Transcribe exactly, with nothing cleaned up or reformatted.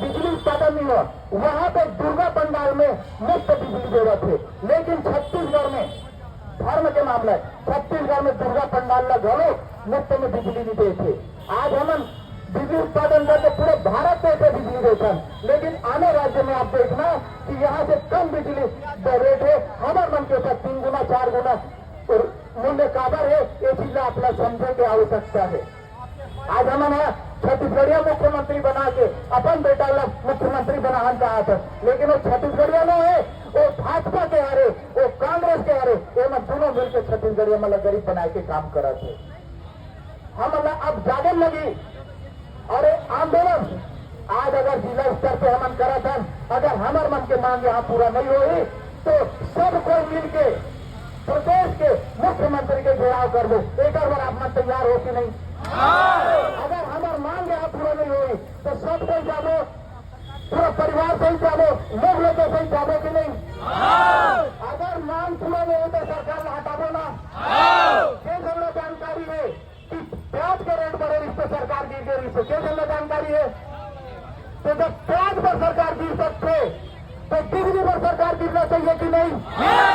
बिजली उत्पादन नहीं हो, वहां पे दुर्गा पंडाल में मुफ्त बिजली देवत हे। लेकिन छत्तीसगढ़ में धर्म के मामला हे, छत्तीसगढ़ में दुर्गा पंडाल ला घलो मुफ्त में बिजली नहीं देत हे। आज हमन बिजली उत्पादन करके पूरे भारत देश में बिजली देथन, लेकिन आने राज्य में आप देखना कि यहाँ से कम बिजली रेट हे, हमर मन के ऊपर तीन गुना, चार गुना मूल्य काबर हे, ये चीज ला आप ला समझे के आवश्यकता हे। आज हमन ह छत्तीसगढ़िया मुख्यमंत्री बना के अपन बेटा ला मुख्यमंत्री बनाना चाहत हन, लेकिन वो छत्तीसगढ़िया नो हे, वो भाजपा के हरे, वो कांग्रेस के हरे, ये मन दोनों मिलके छत्तीसगढ़िया मन ला गरीब बनाए के काम करत हे। हमन ला अब जागे लगी और ये आंदोलन आज अगर जिला स्तर पे हमन करत हन, अगर हमर मन के मांग यहाँ पूरा नहीं होही, तो सब कोई मिलके प्रदेश के मुख्यमंत्री के घेराव करबो। एकर बर आप मन तैयार हो कि नहीं? अगर हमर मांग यहाँ पूरा नहीं होही, तो सब कोई जाबो, पूरा परिवार सहित जाबो, लोग लोग सहित जाबो कि नहीं? अगर मांग पूरा नहीं होही, तो सरकार ला हटाबो ना। के जन ला जानकारी हे कि प्याज के रेट बढ़े रिहिस त सरकार गिर गे रिहिस, के जन ला जानकारी हे? तो जब प्याज पर सरकार गिर सकथे, तो बिजली पर सरकार गिरना चाहिए कि नहीं?